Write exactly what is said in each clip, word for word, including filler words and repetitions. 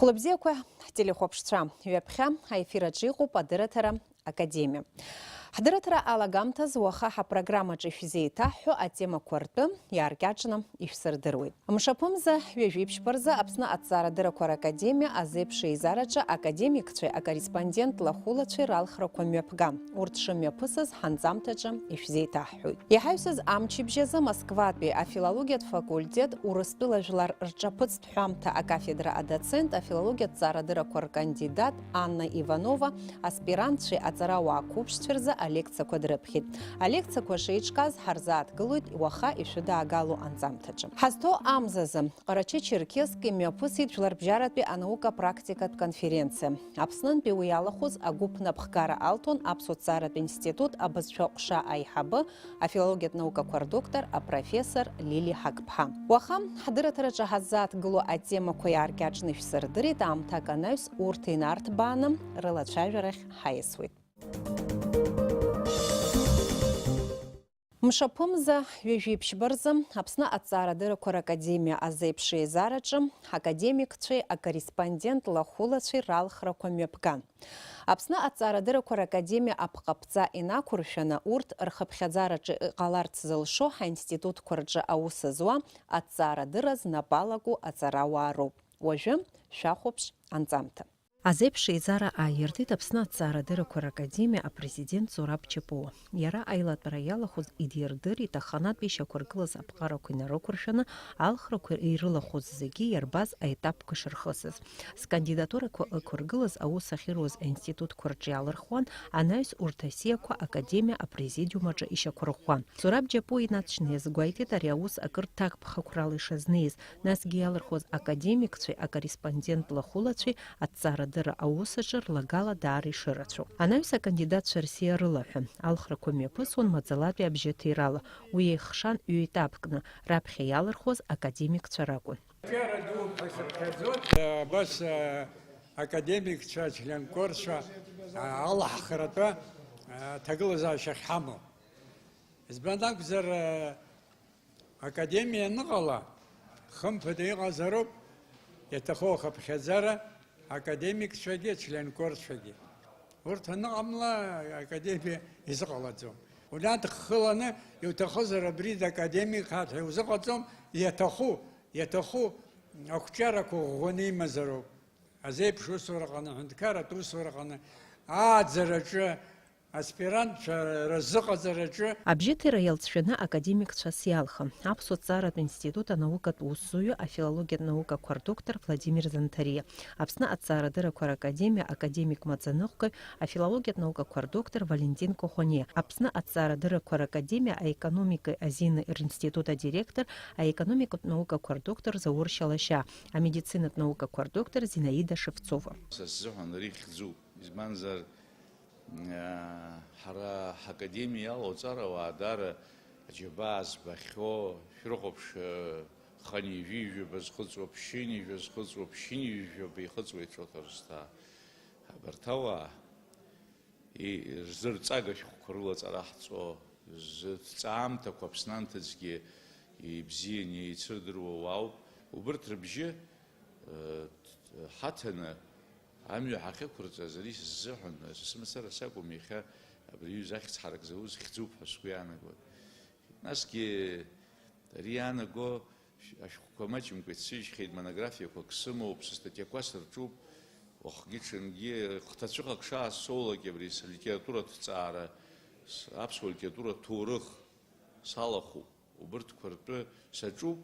Хәлыбзиақәа, ҳтелехәаԥшцәа, ҩаԥхьа аефир аҿы иҟоуп адырраҭара Академиа. Ҳдырраҭара алагамҭаз уаха ҳапрограммаҿы ишәзеиҭаҳҳәо атемақәа ртәы иааркьаҿны ишәсырдыруеит. Мшаԥымза ҩажәи ԥшьба рзы Аԥсны Аҭҵаарадыррақәа Ракадемиа азеиԥш еизараҿы академикцәеи акорреспондент лахәылацәеи ралхрақәа мҩаԥган. Урҭ шымҩаԥысыз ҳанҵамҭаҿы ишәзеиҭаҳҳәоит. Иҳаҩсыз амчыбжь азы Москватәи афилологиатә факультет урыстәыла жәлар рҿаԥыцтә ҳәамҭа акафедра адоцент, афилологиатә ҵаарадыррақәа ркандидат Анна Иванова аспирантцәеи аҵарауаа қәыԥшцәа рзы алекциақәа дрыԥхьеит. Алекциақәа шеиҿкааз ҳарзааҭгылоит уаха ишәыдаагало анҵамҭаҿы. Ҳазҭоу амзазы Ҟарачы-Черкесск имҩаԥысит жәларбжьаратәи анаука практикатә конференциа. Аԥснынтәи уи иалахәыз агәыԥ напхгара алҭон аԥсуа ҭҵааратә институт абызшәа ҟәша аиҳабы, афилологиатә наукақәа рдоктор, апрофессор Лили Ҳақԥҳа. Уаха ҳдырраҭараҿы ҳаззааҭгыло атемақәа иааркьаҿны ишәсырдырит, аамҭак анаҩс урҭ инарҭбааны рылацәажәарахь ҳаиасуеит. Мшаԥымза ҩажәи ԥшьба рзы Аԥсны Аҭҵаарадыррақәа Ракадемиа азеиԥш еизараҿы ҳакадемикцәеи акорреспондент лахәылацәеи ралхрақәа мҩаԥган. Аԥсны Аҭҵаарадыррақәа Ракадемиа апҟаԥҵа инақәыршәаны, урҭ рхыԥхьаӡараҿы иҟаларц зылшо ҳаинститутқәа рҿы аус зуа, аҭҵаарадырра знапы алаку аҵарауаа роуп. Уажәы шәахәаԥш анҵамҭа. Азеиԥш еизара ааиртит Аԥсны Аҭҵаарадыррақәа Ракадемиа апрезидент Зураб Џьапуа. Иара аилатәара иалахәыз идирдырит аханатә ишьақәыргылаз аԥҟарақәа инарықәыршәаны, алхрақәа ирылахәыз зегьы иарбаз аетапқәа шырхысыз. Скандидатурақәа ықәыргылаз аус ахьыруаз аинститутқәа рҿы иалырхуан, анаҩс урҭ асиақәа академиа апрезидиум аҿы ишьақәырӷәӷәан. Зураб Џьапуа инаҵшьны иазгәеиҭеит ари аус акыр ҭакԥхықәрала ишазнеиз, насгьы иалырхуаз академикцәеи акорреспондент лахәылацәеи аҭҵаарадырра аус аҿы рлагала даара ишырацәоу. Анаҩс акандидатцәа рсиа рылаҳәан, алхрақәа мҩаԥысуан маӡалатәи абжьаҭирала, уи еихшан ҩ-етапкны, раԥхьа иалырхуаз академикцәа ракәын. Абас, а, академикцәа, ачленкорцәа, а, алаҳхратәы, а, ҭагылазаашьа ахьҳамоу. Избан акәзар, а, академиа аныҟала, хымԥада иҟазароуп, иаҭаху ахыԥхьаӡара, академикцәагьы, ачленкорцәагьы. Урҭ аныҟамла, академиа изыҟалаӡом. Унадххыланы, иуҭахызар абри дакадемик ҳәа иузыҟаҵом, иаҭаху, иаҭаху ақәҿиарақәа ӷәӷәаны имазароуп. Азеиԥш усураҟны, аҳәынҭқарратә усураҟны, ааӡараҿы, аспирантцәа рызыҟаҵараҿы. Абжьыҭира иалҵшәаны академикцәас иалхын, Аԥсуа ҭҵааратә институт анаукатә усзуҩы, афилологиатә наукақәа рдоктор Владимир Занҭариа, Аԥсны аҭҵаарадыррақәа ракадемиа академик маӡаныҟәгаҩ, афилологиатә наукақәа рдоктор Валентин Коӷониа, Аԥсны аҭҵаарадыррақәа ракадемиа аекономикеи азини ринститут адиректор, аекономикатә наукақәа рдоктор Заур Шьалашьа, амедицинатә наукақәа рдоктор Зинаида Шевцова. Са сзыҳәан ари хьӡуп, избанзар, аа, ҳара ҳакадемиа иалоу аҵарауаа даара аџьабаа збахьоу, шәрыхәаԥш, хынҩажәи жәаба зхыҵуа, ԥшьынҩажәа зхыҵуа, ԥшьынҩажәи жәаба ихыҵуеит Шоҭа Рысҭаа. Абарҭ ауаа, и-, рзырҵага шәҟәқәа рыла аҵара ҳҵо, зҭҵаамҭақәа Аԥсны анҭыҵгьы ибзианы еицырдыруа уаауп. Убырҭ рыбжьы, э, ҳаҭаны амҩа ҳахьықәырҵаз, ари сзыҳәан, сымацара сакәым, иахьа абри аҩыза ахьӡ ҳарак зауз хьӡуп ҳәа сгәы иаанагоит. Насгьы ари иаанаго ашәҟәқәа маҷымкәа иццыжьхьеит, монографиақәак сымоуп, сыстатиақәа сырҿуп, уахгьы-ҽынгьы хҭацәыхак шаасоулак абри слитературатә ҭҵаара, с-, аԥсуа литературатә ҭоурых салахәуп. Убырҭқәа ртәы саҿуп,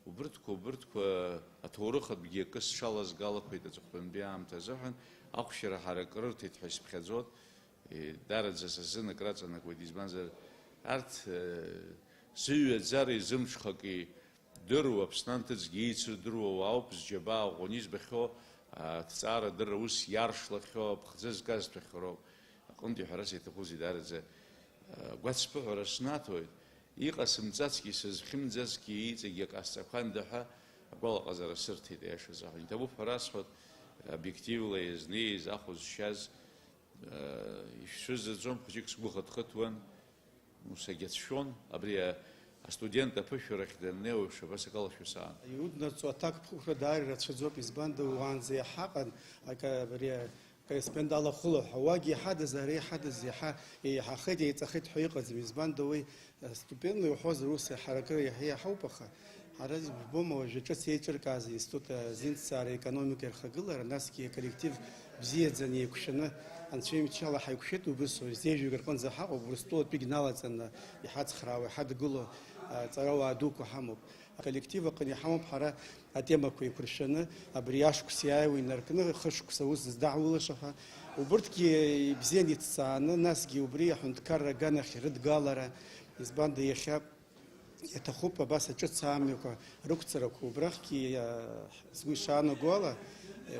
убырҭқәа, убырҭқәа аҭоурыхатәгьы акы сҽалазгалақәеит аҵыхәтәантәи аамҭа азыҳәан, ахәшьара ҳарак рырҭеит ҳәа исыԥхьаӡоит. Е, дараӡа са сзын акраҵанакуеит, избанзар, арҭ, э, зыҩаӡареи зымҽхаки дыруа, Аԥсны анҭыҵгьы еицырдыруа уаауп, зџьабаа ӷәӷәаны избахьоу, а, ҭҵаарадырра ус иаршлахьоу, аԥхӡы згазтәхьоу роуп. Аҟынтәи ҳәарас иаҭахузеи, дараӡа, а, гәацԥыҳәара снаҭоит, иҟасымҵацгьы, сызхьымӡацгьы, иҵегьы ҟасҵақәанда ҳәа агәалаҟазара сырҭеит, аиаша азыҳәан. Иҭабуп ҳәа расҳәоит, обиективла иазнеиз, ахә зшьаз, ишәызаҵәом, хәыҷык сгәы хыҭхыҭуан, ну, сагьацәшәон, абри а-, Астудент аԥышәарахь даннеиуа еиԥш, абас акалашәа саан. Иуднарҵо аҭакԥхықәра даара ирацәаӡоуп, избанда уаанӡа иаҳаҟан ака-, ари акорреспондент алахәыла ҳәа, уагьы иҳадыз, ара иҳадыз иаҳа еиҳахеит, еиҵахеит ҳәа иҟаӡам, избанда уи, э, ступенла иуҳәозар, ус ҳаракыра иаҳа иаҳауп, аха ҳара ижәбома уажәы ҿыц еиҿыркааз аинститут азинҭҵаара аекономика ирхагылара, насгьы аколлектив бзиаӡаны еиқәшәаны, анцәа имчала ҳаиқәшәеит убыс, уажә зежәҩык рҟынӡа ҳаҟоуп, Урыстәылатәигь налаҵаны иҳацхраауа, иҳадгыло, а, ҵарауаа дуқәа ҳамоуп. Аколлектив аҟны иҳамоуп ҳара атемақәа еиқәыршәаны, абри ашықәс иааиуа инаркны, хышықәса аус здаҳулаша ҳәа. Убырҭгьы ибзиан иҭҵааны, насгьы убри аҳәынҭқарра аганахь рыдгалара, избанда иахьа иаҭахуп абас аҿыц амҩақәа рықәҵарақәа, убрахьгьы, а, сгәы ишаанаго ала,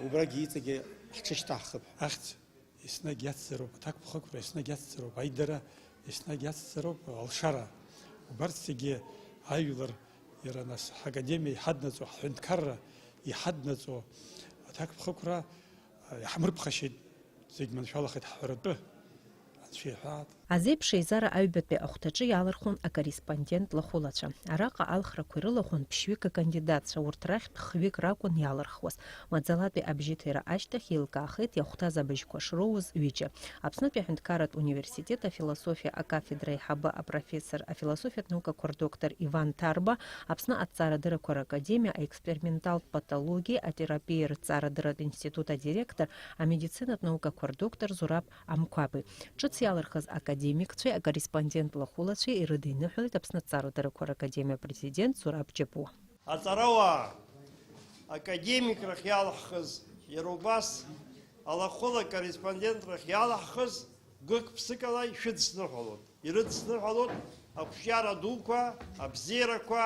убрагьы иҵегьы ҳҽышьҭаҳхып. Ахьӡ еснагь иацзароуп, аҭакԥхықәра еснагь иацзароуп, аидара еснагь иацзароуп, алшара. Убарҭ зегьы ажәлар, иара нас ҳакадемиа иҳаднаҵо, ҳҳәынҭқарра иҳаднаҵо аҭакԥхықәра, а, иаҳмырԥхашьеит, зегь маншәалахеит ҳҳәаратәы. Анцәа иҳәаат. Азеиԥш еизара аҩбатәи ахәҭаҿы иалырхуан акорреспондент лахәылацәа. Араҟа алхрақәа ирылахәын ԥшьҩык акандидатцәа, урҭ рахьтә хҩык ракәын иалырхуаз. Маӡалатәи абжьыҭира ашьҭахь еилкаахеит иахәҭаз абыжьқәа шроуз ҩыџьа. Аԥснытәи аҳәынҭқарратә университет афилософиа акафедра аиҳабы апрофессор, афилософиатә наукақәа рдоктор Иван Ҭарба, Аԥсны аҭҵаарадыррақәа ракадемиа аексперименталтә патологиеи атерапиеи рыҭҵаарадырратә институт адиректор, амедицинатә наукақәа рдоктор Зураб Амқәаби. Ҿыц иалырхыз академикцәеи акорреспондент лахәылацәеи ирыдиныҳәалеит Аԥсны аҭҵаарадыррақәа ракадемиа апрезидент Зураб Џьапуа. Аҵарауаа, академикрахь иалаҳхыз, иара убас алахәыла корреспондентрахь иалаҳхыз гәык-ԥсыкала ишәыдсныҳәалоит, ирыдсныҳәалоит ақәҿиара дуқәа, абзиарақәа,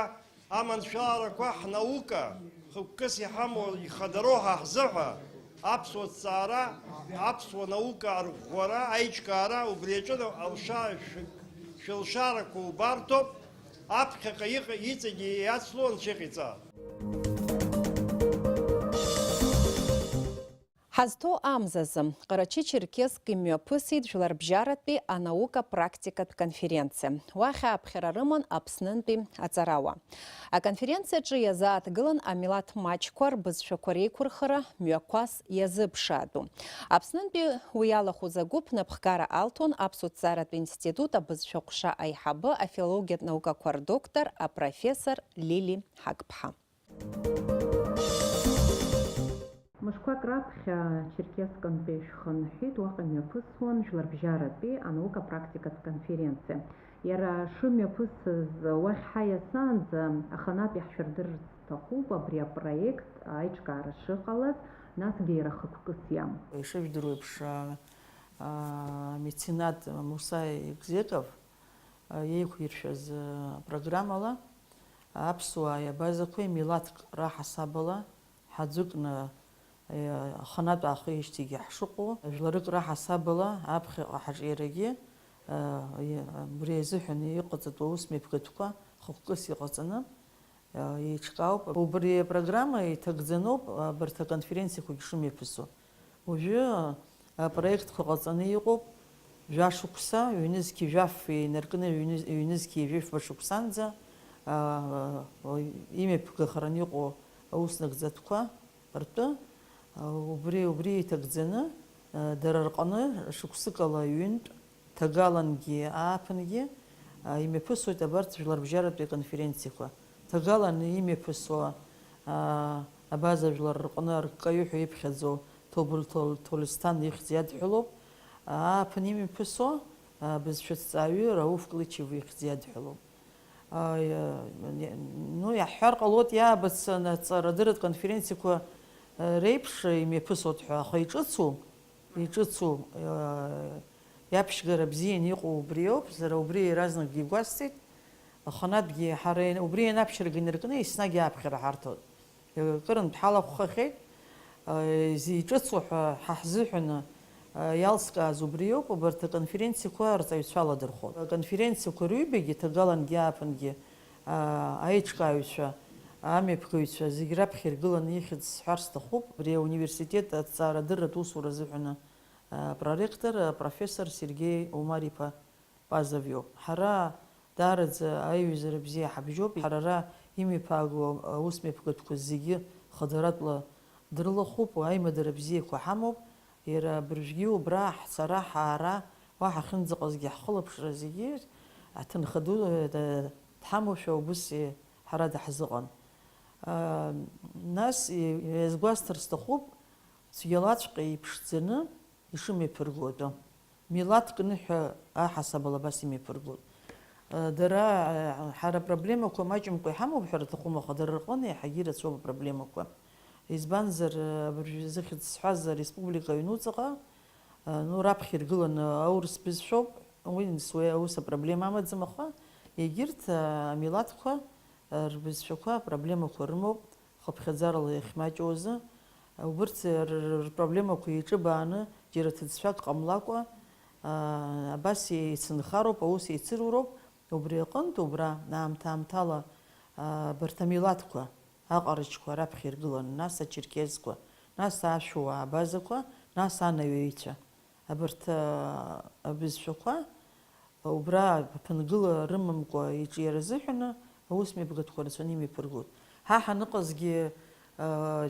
аманшәаларақәа, ҳнаука хықәкыс иҳамоу ихадароу ҳа ҳзыҳәа аԥсуа ҭҵаара, аԥсуа наука арӷәӷәара, аиҿкаара, убри аҿы алшара шәы-, шәылшарақәа убарҭоуп, аԥхьаҟа иҟа-, иҵегьы иацло Анцәа иҟаиҵа. Ҳазҭоу амзазы, Ҟарачы-Черкесск имҩаԥысит Жәларбжьаратәи анаука-практикатә конференциа. Уахь ааԥхьара рыман Аԥснынтәи аҵарауаа. Аконференциаҿы иазааҭгылан амилаҭ маҷқәа рбызшәақәа реиқәырхара мҩақәас иазыԥшаатәу. Аԥснынтәи уи иалахәыз агәыԥ напхгара алҭон Аԥсуа ҭҵааратә институт абызшәа ҟәша аиҳабы, афилологиатә наукақәа рдоктор, апрофессор Лили Ҳақԥҳа. Мышқәак раԥхьа Черкессктәи шәхынҳәит, уаҟа имҩаԥысуан Жәларбжьаратәи анаука-практикатә конференциа. Иара шымҩаԥысыз уахь ҳаиасаанӡа аханатә иаҳшәырдырырц сҭахуп абри апроект аиҿкаара шыҟалаз, насгьы иара хықәкыс иамоу. Ишыжәдыруа еиԥш, меценат Муса Егзеков иеиқәиршәаз программала аԥсуааи абазақәеи милаҭк раҳасабала ҳаӡәыкны, аханатә аахижьҭеигьы ҳшыҟоу, жәларык раҳасабала аԥхьаҟа ҳаҿиарагьы, абри азыҳәан иҟаҵатәу аус мҩаԥгатәқәа хықәкыс иҟаҵаны, еиҿкаауп. Убри апрограмма иҭагӡаноуп абарҭ аконференциақәагьы шымҩаԥысуа. Уажәы апроектқәа ҟаҵаны иҟоуп, жәашықәса, ҩнызқьи жәаф инаркны ҩны-, ҩнызқьи жәафба шықәсанӡа, аа, имҩаԥгахараны иҟоу аус нагӡатәқәа ртәы, аа, убри, убри иҭагӡаны, аа, дара рҟны шықәсыкала ҩынтә, ҭагалангьы ааԥынгьы, аа, имҩаԥысуеит абарҭ жәларбжьаратәи аконференциақәа. Ҭагалан имҩаԥысуа, аа, абаза жәлар рҟны арккаҩы ҳәа иԥхьаӡоу Ҭобылҭол Ҭолесҭан ихьӡ иадҳәалоуп, ааԥын имҩаԥысуа, аа, бызшәаҭҵааҩы Рауф Кълычев ихьӡ иадҳәалоуп. Аи, ну, иаҳҳәар ҟалоит, иаабац аҵарадырратә конференциақәа, а, реиԥш имҩаԥысуеит ҳәа, аха иҿыцу, иҿыцу, а, иаԥшьгара бзианы иҟоу убриоуп, сара убри иаразнакгьы игәасҭеит, аханатәгьы ҳара убри ианаԥшьырга инаркны еснагь ааԥхьара ҳарҭоит. Акырынтә ҳалахәхахьеит, а, изиҿыцу ҳәа ҳа ҳзыҳәаны, а, иалскааз убриоуп, убарҭ аконференциақәа арҵаҩцәа аладырхәон. Аконференциақәа рыҩбагьы, ҭагалангьы ааԥынгьы, а, аиҿкааҩцәа, амҩаԥгаҩцәа зегь раԥхьа иргыланы ихьӡ сҳәар сҭахуп, абри ауниверситет аҭҵаарадырратә усура азыҳәаны, а, проректор, а, профессор Сергеи Омар-иԥа Пазов иоуп. Ҳара Даараӡа аиҩызара бзиа ҳабжьоуп. Ҳара ара имҩаԥаагоу аусмҩаԥгатәқәа зегьы хадаратәла дрылахәуп, аимадара бзиақәа ҳамоуп. Иара абыржәгьы убра ҳцара, ҳаара, уа ҳахьынӡаҟазгьы ҳхылаԥшра зегьы аҭынха ду, э, дҳамоушәа убыс, э, ҳара даҳзыҟан. Э, нас, э, иазгәасҭар сҭахуп, цәгьалаҵәҟьа иԥшӡаны ишымҩаԥырго атәы. Милаҭк ныҳәа аҳасабала абас имҩаԥыргоит. Э, дара, э, ҳара апроблемақәа маҷымкәа иҳамоуп ҳәа рҭахума, аха дара рҟны иаҳагьы ирацәоуп апроблемақәа. Избанзар, э, абыржәы зыхьӡ сҳәаз ареспублика аҩнуҵаҟа, э, ну, раԥхьа иргыланы аурыс бызшәоуп, уи, уи аус апроблема амаӡам, аха егьырҭ, э, амилаҭқәа, э, рбызшәақәа апроблемақәа рымоуп. Хыԥхьаӡарала иахьмаҷу азы, убырҭ р-, р-, рпроблемақәа еиҿыбааны, џьара ҭыӡшәак ҟамлакәа, аа, абас еицынхароуп, аус еицыруроуп, убри аҟынтә, убра, аамҭа-аамҭала, аа, абарҭ амилаҭқәа, аҟарачқәа раԥхьа иргыланы, нас ачерқьезқәа, нас ашәуа абазақәа, нас анаҩеицәа. Абарҭ, аа, абызшәақәа убра ԥынгыла рымамкәа иҿиара азыҳәаны аусмҩаԥгатәқәа рацәаны имҩаԥыргоит. Ҳа ҳаныҟазгьы, аа,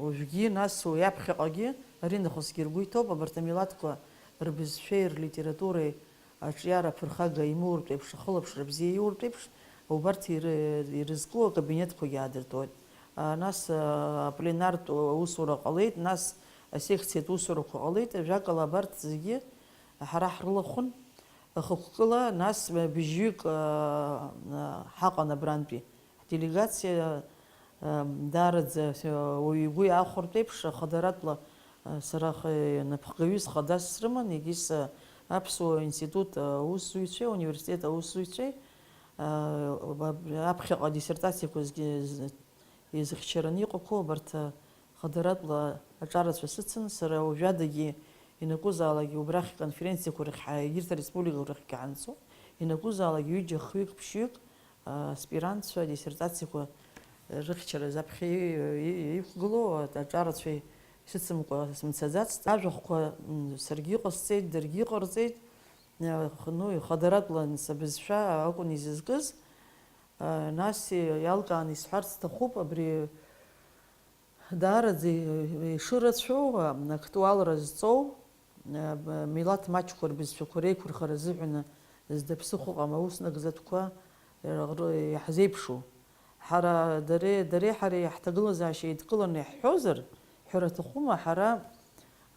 уажәгьы, нас уи аԥхьаҟагьы, аринахысгьы ргәы иҭоуп, абарҭ амилаҭқәа рбызшәеи рлитературеи аҿиара аԥырхага имоуртә еиԥш, ахылаԥшра бзиа иуртә еиԥш, убарҭ иры-, ирызку акабинетқәагьы аадыртуеит. А, нас, а, апленартә усура ҟалеит, нас асекциатә усурақәа ҟалеит, ажәакала, абарҭ зегьы ҳара ҳрылахәын, хықәкыла, нас быжьҩык, а, а, ҳаҟан абрантәи. Ҳделегациа, а, даараӡа, а, уаҩы игәы иаахәартә еиԥш, хадаратәла, а, сара х-, напхгаҩыс хадас срыман, егьыс, а, Аԥсуа институт аусзуҩцәеи, ауниверситет аусзуҩцәеи, а, аԥхьаҟа диссертациақәа згьы-, з-, изыхьчараны иҟақәоу абарҭ, а, хадаратәла аҿарацәа сыцын. Сара уажәадагьы ианакәызаалакгьы убрахь аконференциақәа рахь ҳа-, егьырҭ ареспубликақәа рахьгьы ҳанцо, ианакәызаалакгьы ҩыџьа, хҩык, ԥшьҩык, а, аспирантцәа диссертациақәа рыхьчара заԥхьа и-, и-, иқәгылоу аҿарацәа исыцымкәа сымцаӡацт. Ажәахәқәа, м, саргьы иҟасҵеит, даргьы иҟарҵеит. Э, х-, ну, хадаратәла сабызшәа акәын изызкыз. Э, нас и-, иалкааны исҳәарц сҭахуп, абри даараӡа и-, ишырацәоу, а, актуалра зҵоу, а, б-, милаҭ маҷқәа рбызшәақәа реиқәырхара азыҳәаны зда ԥсыхәа ыҟам аус нагӡатәқәа, э, ры-, иаҳзеиԥшу. Ҳара дареи, дареи ҳареи ҳҭагылазаашьа еидкыланы иаҳҳәозар, ҳәара аҭахума, ҳара,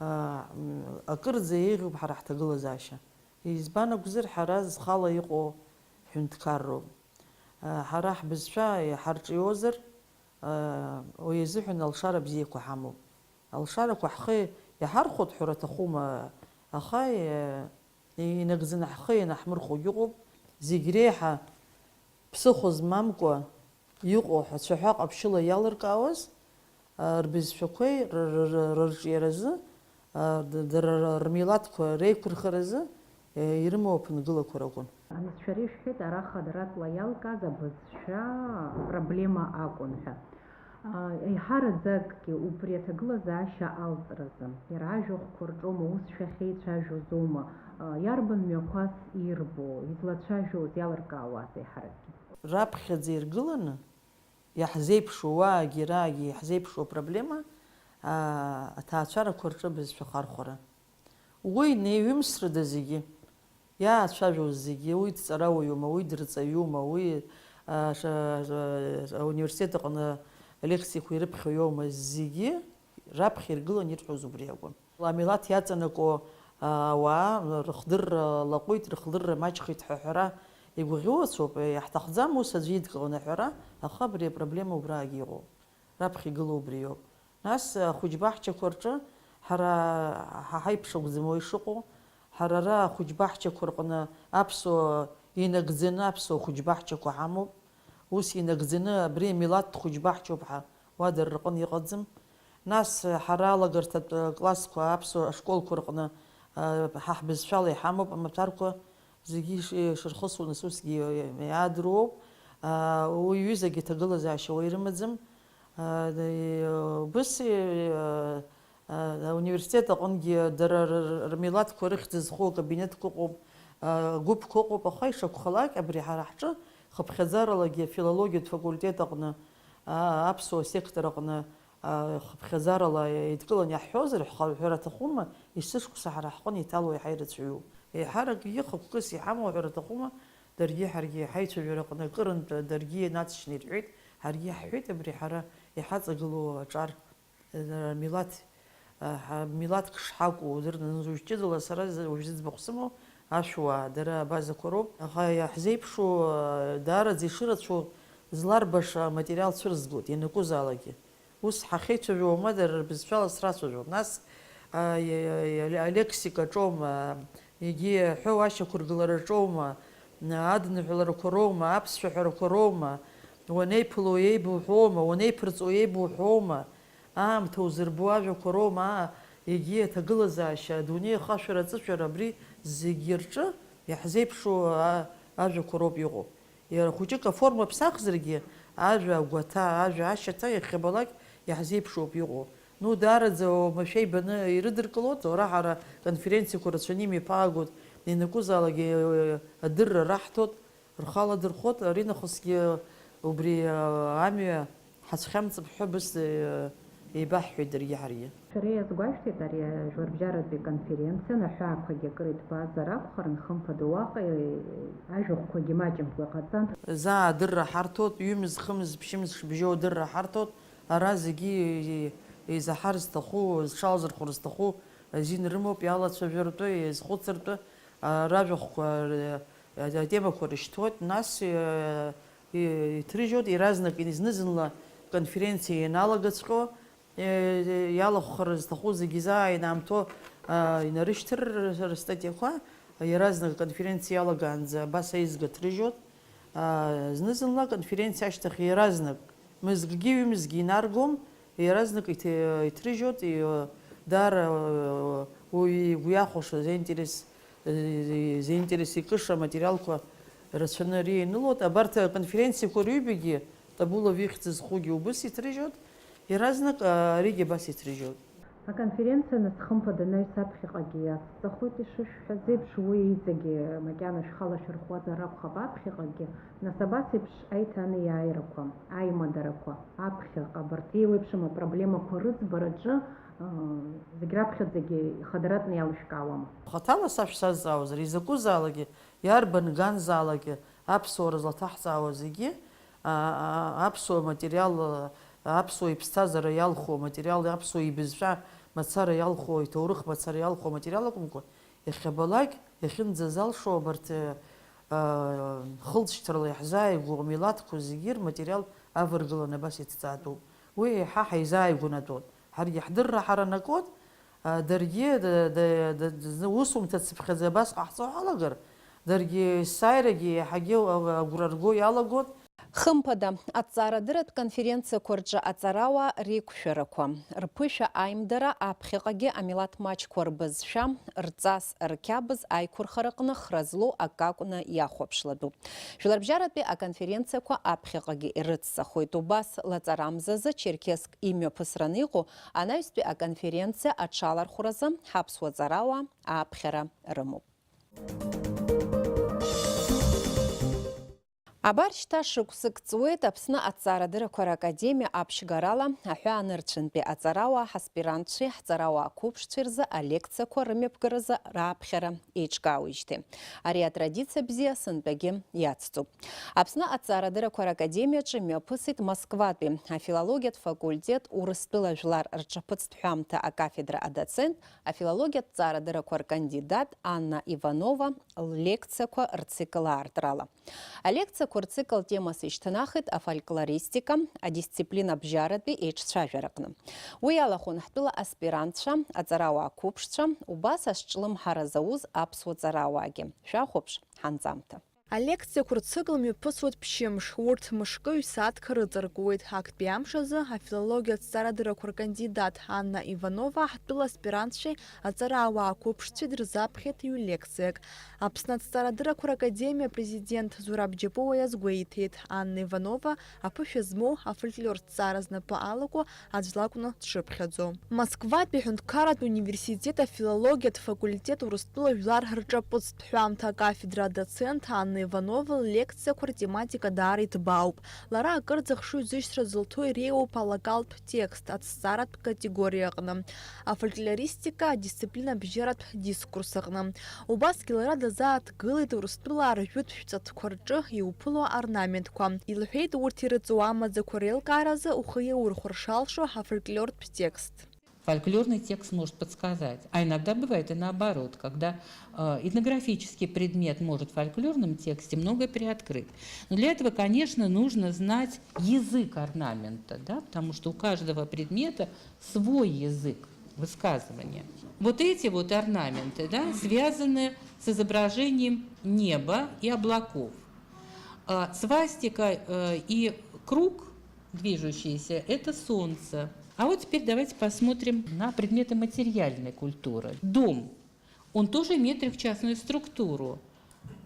а, м, акырӡа еиӷьуп ҳара ҳҭагылазаашьа. Избан акәзар, ҳара зхала иҟоу ҳәынҭқарроуп. Ҳара ҳбызшәа иҳарҿиозар, уи азыҳәан алшара бзиақәа ҳамоуп. Алшарақәа ҳхы иаҳархәоит ҳәа рҭахума, аха инагӡаны ҳхы ианаҳмырхәогь ыҟоуп. Зегь реиҳа ԥсыхәа змамкәа иҟоу ацәаҳәа ҟаԥшьыла иалыркаауаз, рбызшәақәеи р-, р-, р-, рырҿиаразы, д-, дара р-, рмилаҭқәа реиқәырхаразы, ирымоу аԥынгылақәа ракәын. Нас шәара ишәҳәеит, ара хадаратәла иалкааз абызшәа проблема акәын ҳәа. Еиҳараӡакгьы убри аҭагылазаашьа алҵразы, иара ажәахәқәа рҿоума, ус шәахьеицәажәозоума, иарбан мҩақәас ирбо, излацәажәоз, иалыркаауаз еиҳаракгьы? Раԥхьаӡа иргыланы, иаҳзеиԥшу уаагьы раагьы иаҳзеиԥшу апроблема, аа, аҭаацәарақәа рҿы абызшәа ахархәара. Уи неиҩымсрада зегьы, иаацәажәоз зегьы, уи дҵарауаҩума, уи дырҵаҩума, уи, аа, ш-, ш-, ауниверситет аҟны алекциақәа ирыԥхьо иоума, зегьы раԥхьа иргылан ирҳәоз убри акәын. Амилаҭ иаҵанакуа ауаа рыхдырра лаҟәит, рыхдырра маҷхеит ҳәа аҳәара игәаӷьуацәоуп, иаҳҭахӡам ус аӡәы идкыланы аҳәара, аха абри апроблема убраагьы иҟоуп. Раԥхьа игылоу убриоуп. Нас ахәыҷбаҳчақәа рҿы ҳара ҳа ҳаиԥш акәӡам уа ишыҟоу, ҳара ара ахәыҷбаҳчақәа рҟны аԥсуа инагӡаны аԥсуа хәыҷбаҳчақәа ҳамоуп. Ус инагӡаны абри амилаҭ хәыҷбаҳчоуп ҳәа уа дара рҟны иҟаӡам. Нас ҳара алагарҭатә классқәа, аԥсуа ашколқәа рҟны, а, ҳа ҳбызшәала иҳамоуп амаҭәарқәа, зегьы иш-, ишырхысуа нас усгьы иаадыруоуп. А, уи ҩызагьы ҭагылазаашьа уа ирымаӡам. А, убыс, а, а, ауниверситет аҟынгьы дара р-, р-, рмилаҭқәа рыхьӡ зху акабинетқәа ыҟоуп, Гәыԥқәа ыҟоуп, аха ишакәхалак, абри ҳара ҳҿы хыԥхьаӡаралагьы афилологиатә факультет аҟны, аԥсуа сектор аҟны, хыԥхьаӡарала еидкыланы иаҳҳәозар, ҳхы-, ҳәара аҭахума, есышықәса ҳара ҳҟны иҭало еиҳа ирацәаҩуп. Еиҳаракгьы хықәкыс иҳамоу ҳәара аҭахума, даргьы ҳаргьы ҳаицәажәара аҟны акырынтә даргьы инаҵшьны ирҳәеит, ҳаргьы иаҳҳәеит абри ҳара иҳаҵагылоу аҿар. Милаҭ, ҳа-, милаҭк шҳакәу удырны, уажә ҷыдала сара з-, уажә зыӡбахә сымоу ашәуаа, дара абазақәа роуп. Аха иаҳзеиԥшу, даараӡа ишырацәоу зларбаша аматериал цәырызгоит, ианакәызаалакгьы. Ус ҳахьеицәажәо уама дара рбызшәала срацәажәо. Нас, а, и-, и-, алексикаҿоума, егьи аҳәоу ашьақәыргылараҿоума, адныҳәаларақәа роума, аԥсшәа ҳәарақәа роума, уанеиԥыло еибуҳәома, уанеиԥырҵуа еибуҳәома, аамҭа узырбо ажәақәа роума, аа, егьи аҭагылазаашьа, адунеи ахашәара, аҵышәара, абри зегьы рҿы иаҳзеиԥшу, а-, ажәақәа роуп иҟоу. Иара хәыҷык аформа ԥсахзаргьы, ажәа агәаҭа, ажәа ашьаҭа иахьабалак иаҳзеиԥшуп иҟоу. Ну, даараӡа уамашәа ибаны ирыдыркылоит, уара ҳара конференциақәа рацәаны имҩаԥаагоит, ианакәызаалакгьы, э, адырра раҳҭоит, рхала дырхәоит, аринахысгьы убри, э, амҩа ҳацәхьамҵып ҳәа быс, э, еибаҳҳәеит даргьы ҳаргьы. Шәара иазгәашәҭеит, ари ажәларбжьаратәи конференциан аҳәаақәагьы акыр иҭбаазар акәхарын, хымԥада, уаҟа, э, ажәахәқәагьы маҷымкәа иҟаҵан. Заа адырра ҳарҭоит, ҩымз, хымз, ԥшьымз шыбжьоу адырра ҳарҭоит, ара зегьы еизаҳар зҭаху, зҽалзырхәыр зҭаху азин рымоуп, иалацәажәартәы, иазхәыцыртәы, а, ражәахәқәа, р-, атемақәа рышьҭуеит, нас, э, и-, иҭрыжьуеит, иаразнак зны-зынла конференциа ианалагаҵәҟьо, э, иалахәхар зҭаху зегьы заа инаамҭоу, а, инарышьҭыр р-, рстатиақәа, иаразнак аконференциа иалагаанӡа абас аизга ҭрыжьуеит. А, зны-зынла аконференциа ашьҭахь иаразнак, мызкгьы ҩымзгьы инаргом, иаразнак иҭ-, иҭрыжьуеит, и-, даара, э, уаҩы игәы иахәаша, заинтерес, э, заинтерес икыша аматериалқәа рацәаны ари ианылоит. Абарҭ аконференциақәа рҩбагьы, Тобулов ихьӡ зхугьы убыс иҭрыжьуеит, иаразнак, а, аригьы абас иҭрыжьуеит. Аконференциа, нас, хымԥада, анаҩс аԥхьаҟагьы иацҵахоит, ишышәҳәаз еиԥш, уи иҵегьы макьана шәхала шәырхәуазар акәхап аԥхьаҟагьы, нас, абас еиԥш аиҭанеиааирақәа, аимадарақәа, аԥхьаҟа абарҭ еиуеиԥшым апроблемақәа рыӡбараҿы, ы, зегь раԥхьаӡагьы ихадаратәны иалышәкаауама? Хаҭала сашәзазҵаауазар, изакәызаалакгьы, иарбан ганзаалакгьы аԥсуара злаҭаҳҵаауа зегьы, а, а, аԥсуа материал, аԥсуа иԥсҭазаара иалху аматериал, аԥсуа ибызшәа мацара иалху, иҭоурых мацара иалху аматериал акәымкәа, иахьабалак, иахьынӡазалшо абарҭ, а, хылҵшьҭрала иаҳзааигәоу амилаҭқәа зегьы рматериал аваргыланы абас иҭҵаатәуп. Уи еиҳа ҳаизааигәанатәуан. Ҳаргьы ҳдырра ҳаранакуан, а, даргьы, д-, д-, д-, д-, усумҭа цыԥхьаӡа абас ҟаҳҵо ҳалагар, даргьы есааирагьы еиҳагьы агәра рго иалагон. Хымԥада, аҭҵаарадырратә конференциақәа рҿы аҵарауаа реиқәшәарақәа, рԥышәа аимдара аԥхьаҟагьы амилаҭ маҷқәа рбызшәа, рҵас, рқьабз аиқәырхараҟны хра злоу акы акәны иахәаԥшлатәуп. Жәларбжьаратәи аконференциақәа аԥхьаҟагьы ирыцҵахоит. Убас лаҵарамзазы Черкесск имҩаԥысраны иҟоу анаҩстәи аконференциа аҽалархәразы ҳаԥсуа ҵарауаа ааԥхьара рымоуп. Абар шьҭа шықәсык ҵуеит Аԥсны аҭҵаарадыррақәа ракадемиа аԥшьгарала аҳәаанырцәынтәи аҵарауаа ҳаспирантцәеи ҳҵарауаа қәыԥшцәеи рзы алекциақәа рымҩаԥгаразы рааԥхьара еиҿкаауеижьҭеи. Ари атрадициа бзиа сынтәагьы иацҵоуп. Аԥсны аҭҵаарадыррақәа ракадемиаҿы имҩаԥысит Москватәи афилологиатә факультет Урыстәыла жәлар рҿаԥыцтә ҳәамҭа акафедра адоцент, афилологиатә ҭҵаарадыррақәа ркандидат Анна Иванова ллекциақәа рцикл аартрала. Алекциақәа рцикл темас ишьҭнахит афольклористика, адисциплина бжьаратәи еиҿцәажәараҟны. Уи иалахәын ҳтәыла аспирантцәа, аҵарауаа қәыԥшцәа, убас азҿлымҳара зауз аԥсуа ҵарауаагьы. Шәахәаԥш ҳанҵамҭа. Алекциақәа рцикл мҩаԥысуеит ԥшьымш, урҭ мышкы ҩсааҭк рыҵаркуеит. Актәи амш азы афилологиатә ҭҵаарадыррақәа ркандидат Анна Иванова ҳтәыла аспирантцәеи аҵарауаа қәыԥшцәеи дырзаԥхьеит ҩ-лекциак. Аԥсны аҭҵаарадыррақәа ракадемиа апрезидент Зураб Џьапуа иазгәеиҭеит, Анна Иванова аԥышәа змоу афольклортә ҭҵаара знапы алаку аӡә лакәны дшыԥхьаӡо. Москватәи аҳәынҭқарратә университет афилологиатә факультет Урыстәыла жәлар рҿаԥыцтә ҳәамҭа акафедра адоцент Анна Иванова ллекциақәа ртематика даара иҭбаауп. Лара акырӡа хшыҩзышьҭра зылҭо иреиуоуп алокалтә текст аҭҵааратә категориа аҟны, афольклористика адисциплина абжьаратә дискурс аҟны. Убасгьы лара дазааҭгылеит Урыстәылаа ржәытә шәҵатәқәа рҿы иуԥыло орнаментқәа. Илҳәеит, урҭ ирыҵоу амаӡақәа реилкааразы ухы иаурхәар шалшо афольклортә текст. Фольклорный текст может подсказать. А иногда бывает и наоборот, когда э, этнографический предмет может в фольклорном тексте многое приоткрыть. Но для этого, конечно, нужно знать язык орнамента, да, потому что у каждого предмета свой язык высказывания. Вот эти вот орнаменты, да, связаны с изображением неба и облаков. А свастика э, и круг движущиеся — это солнце. А вот теперь давайте посмотрим на предметы материальной культуры. Дом. Он тоже имеет трехчастную структуру.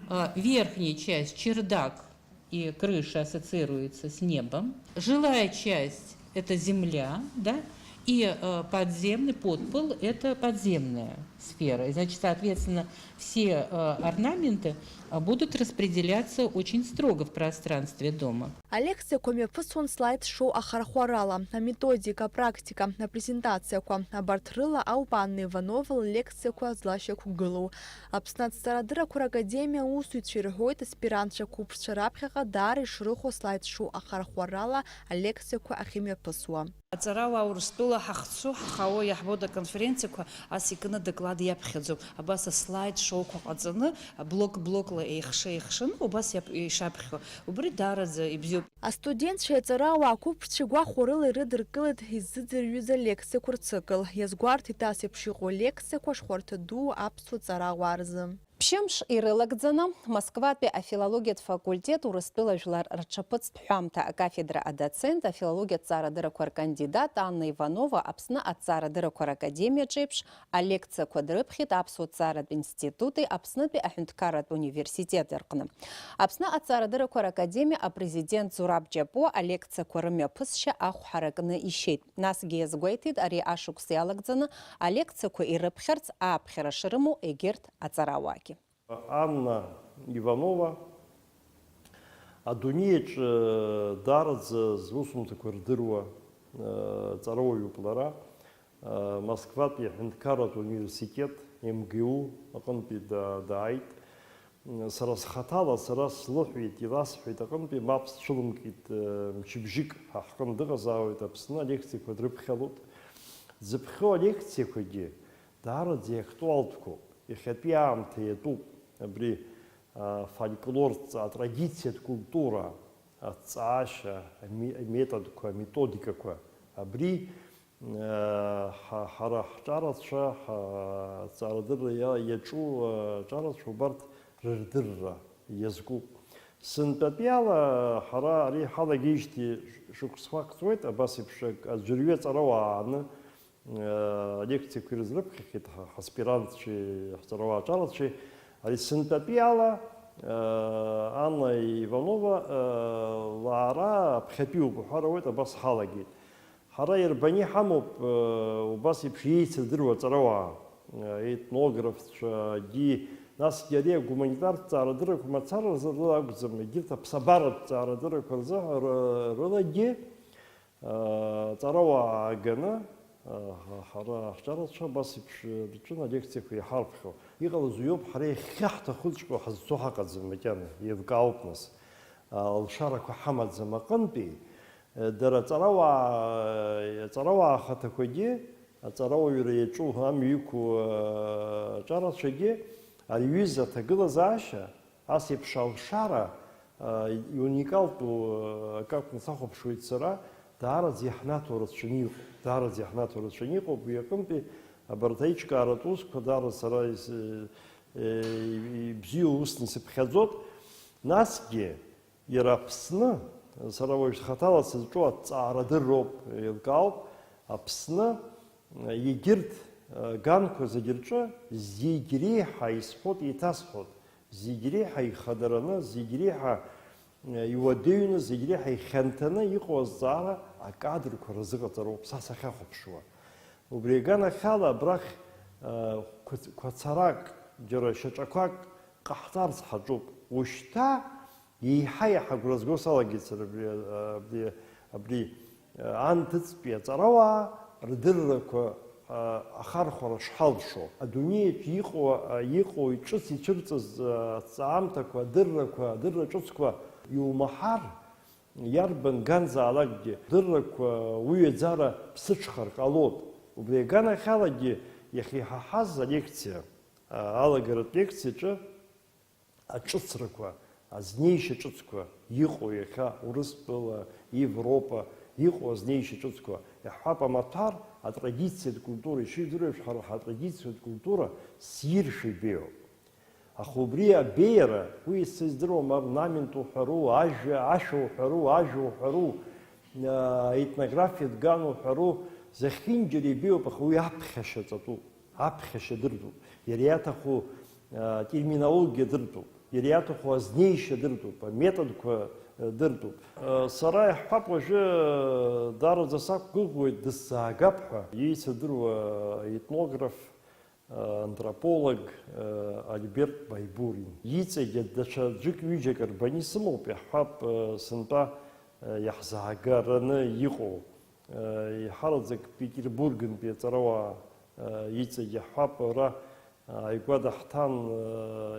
А, верхняя часть, чердак и крыша, ассоциируется с небом. Жилая часть — это земля, да, и э, подземный подпол — это подземная сфера. И, значит, соответственно, все э, орнаменты э, будут распределяться очень строго в пространстве дома. Алекциақәа мҩаԥысуан слайд-шоу ахархәарала, аметодика, апрактика, апрезентациақәа, абарҭ рыла ауп Анна Иванова ллекциақәа злашьақәгылоу. Аԥсны аҭҵаарадыррақәа ракадемиа аусзуҩцәа ирҳәоит, аспирантцәа қәыԥшцәа раԥхьаҟа даара ишрыхәо слайд-шоу ахархәарала алекциақәа ахьымҩаԥысуа. Аҵарауаа Урыстәыла ҳахцәу, ҳхало иаҳбоит аконференциақәа ас икны доклад иаԥхьаӡоуп. Абас аслайд-шоуқәа ҟаҵаны, блок-блокла еихша-еихшаны, убас иап-, ишаԥхьо. Убри даараӡа ибзиоуп. Астудентцәеи аҵарауаа қәыԥшцәеи гәахәарыла ирыдыркылеит иззыӡырҩыз алекциақәа рцикл. Иазгәарҭеит ас еиԥш иҟоу алекциақәа шхәарҭа дуу аԥсуа ҵарауаа рзы. Ԥшьымш ирылагӡаны, Москватәи афилологиатә факультет Урыстәыла жәлар рҽаԥыцтә ҳәамҭа акафедра адоцент, афилологиатә ҭҵаарадыррақәа ркандидат Анна Иванова Аԥсны аҭҵаарадыррақәа ракадемиаҿ еиԥш алекциақәа дрыԥхьеит Аԥсуа ҭҵааратә институти Аԥснытәи аҳәынҭқарратә университети рҟны. Аԥсны аҭҵаарадыррақәа ракадемиа апрезидент Зураб Џьапуа алекциақәа рымҩаԥысшьа ахә ҳаракны ишьеит. Насгьы иазгәеиҭеит ари ашықәс иалагӡаны алекциақәа ирыԥхьарц ааԥхьара шрымоу егьырҭ аҵарауаагьы. Анна Иванова адунеиаҿ даараӡа зусумҭақәа рдыруа ҵарауаҩуп лара. Москватәи аҳәынҭқарратә университет, М Г У, аҟынтәи да-, дааит. Сара схаҭала, сара слыҳәеит, иласҳәеит аҟынтәи, мап сцәылымкит, мчыбжьык ҳа ҳҟын дыҟазаауеит, Аԥсны алекциақәа дрыԥхьалоит. Дзыԥхьо алекциақәагьы даараӡа иактуалтәқәоуп, иахьатәи аамҭа иатәуп, абри, а, фольклортә ҵа-, атрадициатә культура, аҭҵаашьа, ами-, аметодқәа, аметодикақәа, абри Ҳа-, ҳара ҳҿарацәа, ҳа-, аҵарадырра иа-, иаҿу, а, ҿарацәа убарҭ рырдырра иазкуп. Сынтәатәиала ҳара ари ҳалагеижьҭеи ш-, шықәсқәак ҵуеит, абас еиԥш ак-, аӡәырҩы аҵарауаа ааны, а, алекциақәа ирызрыԥхьахьеит ҳа-, ҳаспирантцәеи ҳҵарауаа ҿарацәеи. Ари сынтәатәиала, а, Анна Иванова, а, лаара аԥхьатәиуп уҳәар ауеит, абас ҳалагеит. Ҳара ирбаны иҳамоуп, э, убас еиԥш еицырдыруа аҵарауаа, э, етнографцәагьы, насгьы ари агуманитартә ҵаарадыррақәа мацара рзы рыла акәӡам, егьырҭ аԥсабаратә ҵаарадыррақәа рзы ҳәа ры-, рылагьы, э, аҵарауаа ааганы, э, ҳа-, ҳара ҳҿарацәа абас еиԥш рҿын алекциақәа иҳарԥхьо. Иҟалаз уиоуп, ҳара иахьа ҳҭахыҵәҟьоу ҳазцо ҳаҟаӡам макьана, еилкаауп нас. Э, алшарақәа ҳамаӡам аҟынтәи, Дара аҵарауаа, аҵарауаа ахаҭақәагьы, аҵарауаҩра иаҿу, амҩа иқәу аҿарацәагьы, ари аҩыза аҭагылазаашьа, ас еиԥш алшара, иуникалтәу акы акәны сахәаԥшуеит сара, даараӡа иаҳнаҭо рацәаны иҟоуп, даараӡа иаҳнаҭо рацәаны иҟоуп, уи аҟынтәи абарҭ аиҿкааратә усқәа даара сара ис-, ибзиоу усны исыԥхьаӡоит. Насгьы, иара Аԥсны, сара уажә схаҭала сызҿу аҭҵаара дырроуп, еилкаауп, Аԥсны егьырҭ ганқәа зегь рҿы зегь реиҳа исҳәоит, еиҭасҳәоит, зегь реиҳа ихадараны, зегь реиҳа иуадаҩны, зегь реиҳа ихьанҭаны иҟоу азҵаара акадрқәа рзыҟаҵароуп, са сахьахәаԥшуа. Убри аганахьала абрахь, э, қәац-, қәацарак, џьара шьаҿақәак ҟаҳҵарц ҳаҿуп. Ушьҭа еиҳа-еиҳа агәра зго салагеит сара абри, э, абри, абри, э, анҭыҵтәи аҵарауаа рдыррақәа, э, ахархәара шҳалшо. Адунеиаҿ иҟоу, э, иҟоу иҿыц ицәырҵыз, э, аҭҵаамҭақәа, адыррақәа, адырра ҿыцқәа иумаҳар, иарбан ганзаалакгьы, дыррақәа уҩаӡара ԥсыҽхар ҟалоит. Убри аганахьалагьы иахьа иҳаҳаз алекциа, а, алагаратә лекциаҿы аҿыцрақәа, азнеишьа ҿыцқәа иҟоу иахьа Урыстәыла, Европа иҟоу азнеишьа ҿыцқәа иаҳҳәап, амаҭәар атрадициатә культура, ишыжәдыруеиԥш, ҳара ҳатрадициатә культура ссиршәа ибеиоуп. Аха убри абеиара, уи сыздыруам, орнамент уҳәару, ажәа, ашәа уҳәару, ажәа уҳәару, а, етнографиатә ган уҳәару, зехьынџьара ибеиоуп, аха уи аԥхьашьа ҵатәуп, аԥхьашьа дыртәуп, иара иаҭаху, а, терминологиа дыртәуп, иара иаҭаху азнеишьа дыртәуп, аметодқәа, а, дыртәуп. А, сара иаҳҳәап, уажәы, а, даараӡа сақәгәыӷуеит, дысзаагап ҳәа, иеицырдыруа етнограф, антрополог, Альберт Байбурин. Иҵегьы даҽа ӡәык-ҩыџьак рбаны исымоуп, иаҳҳәап, сынтәа иаҳзаагараны иҟоу, еиҳараӡак Петербургнтәи аҵарауаа иҵегь иаҳҳәап, ара ааигәа даҳҭан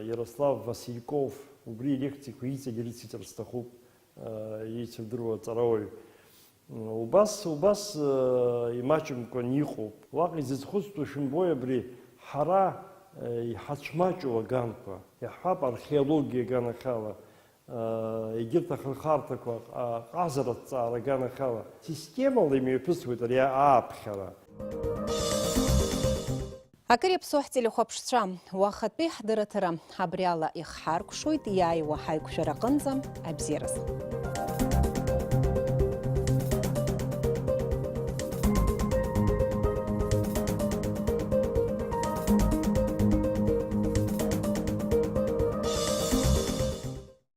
Иарослав Васильков, убри илекциақәа иҵегь ирыциҵар сҭахуп, еицырдыруа аҵарауаҩ. Убас, убас, э, имаҷымкәан иҟоуп. Уаҟа изызхәыцтәу шәымбои абри, ҳара, э, иҳацәмаҷу аганқәа, иаҳҳәап, археологиа аганахьала, э, егьырҭ ахырхарҭақәа, а, ҟазара аҭҵаара аганахьала, системала имҩаԥысуеит ари ааԥхьара. Акыр иаԥсоу ҳтелехәаԥшцәа, уахатәи ҳдырраҭара абри ала ихҳаркәшоит, иааиуа ҳаиқәшәараҟынӡа абзиаразы.